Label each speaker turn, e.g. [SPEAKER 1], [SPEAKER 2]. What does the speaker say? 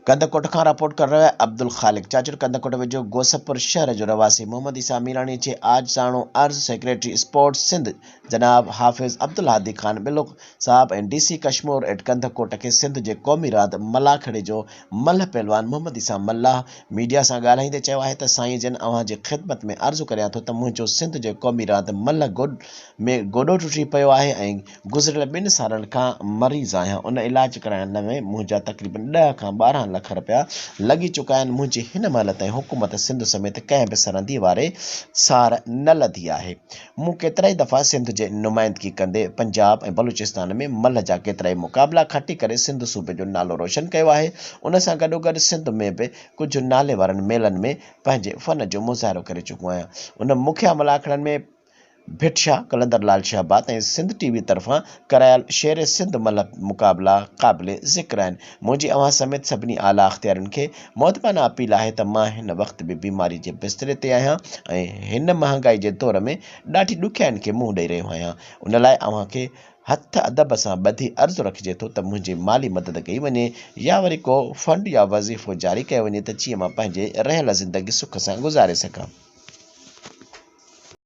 [SPEAKER 1] ڪنڌڪوٽ کان رپورٽ ڪري رهيو آهي عبدالخالق چاچڙ ڪنڌڪوٽ ويجهو گوسپور شهر جو رهواسي محمد عيسيٰ ميراڻي جي عاجزاڻو عرض سيڪريٽري اسپورٽس سنڌ جناب حافظ عبدالهادي خان ٻلو صاحب ۽ D C Kashmore at Kandhkot کي سنڌ جي قومي راند ملاکڙي جو ملهه پهلوان محمد عيسيٰ ملاح ميڊيا سان ڳالهائيندي چيو آهي ته سائين جن اوهان جي خدمت ۾ عرض ڪريان ٿو ته منهنجو سنڌ جي قومي راند ملهه گڏ ۾ گوڏو ٽٽي پيو آهي ۽ گذريل ٻن سالن کان مريض آهيان ان علاج ڪرائڻ ۾ منهنجا تقريبن ڏهه کان 12 لک رپيا لڳي چڪا آهن منهنجي هن مهل تائين حڪومت سنڌ سميت ڪنهن به سرندي واري سار نه لڌي آهي مون ڪيترائي دفعا سنڌ جي نمائندگي ڪندي پنجاب ۽ بلوچستان ۾ ملهه جا ڪيترائي مقابلا کٽي ڪري سنڌ صوبي جو نالو روشن ڪيو آهي ان سان گڏوگڏ سنڌ ۾ به ڪجهه نالي وارن ميلن ۾ پنهنجي فن جو مظاهرو ڪري چڪو آهيان ان مکيه ملاکڙن ۾ ڀٽ شاهه، قلندر لال شهباز ۽ سنڌ ٽي وي طرفان ڪرايل شعر سنڌ ملهه مقابلا قابل ذڪر آهن. منهنجي اوهان سميت سڀني اعليٰ اختيارين کي مؤدبانه اپيل آهي ته مان هن وقت به بيماري جي بستري تي آهيان ۽ هن مهانگائي جي دور ۾ ڏاڍي ڏکيائين کي منهن ڏئي رهيو آهيان ان لاء اوهان کي هٿ ادب سان ٻڌي عرض رکجي ٿو ته منهنجي مالي مدد ڪئي وڃي يا وري ڪو فنڊ يا وظيفو جاري ڪيو وڃي ته جيئن مان پنهنجي رهيل زندگي سک سان گذاري سگهان.